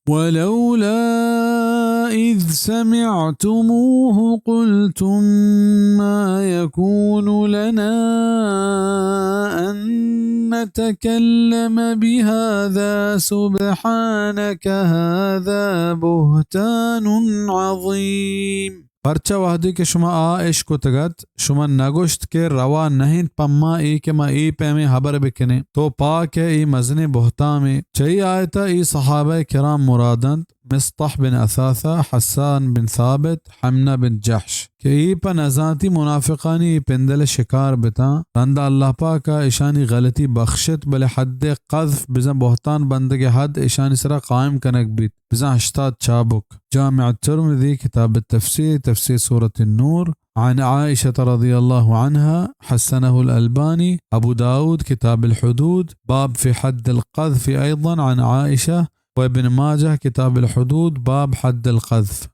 ولولا إذ سمعتموه قلتم ما يكون لنا أن نتكلم بهذا سبحانك هذا بهتان عظيم. پرچا وہدے کہ شما آ اش کتگ ات، شما نگوشت کہ روا نہ انت پہ ما اے کہ ما اے پیمیں ہبر بکنیں۔ تو پاک ئے اے مزنیں بہتامے۔ چہ اے آیت ء اے صحابہ کرام مراد انت، مصطح بن اثاثہ، حسان بن ثابت، حمنہ بن جحش، کہ اے پہ نزانتی منافقانی اے پندل ء شکار بتاں، رندا اللہ پاک ء اشانی غلطی بخشت، بلے حد قذف بزاں بہتان بندگ ء حد اشانی سرا قائم کنگ بیت۔ بزاں ہشتاد چابک۔ جامع الترمذی، کتاب التفسیر، تفسیر سورة النور، عن عائشة رضی اللہ عنہا، حسنه الألبانی، ابو داود، کتاب الحدود، باب في حد القذف أيضا عن عائشة، و ابن ماجہ، کتاب الحدود، باب حد القذف۔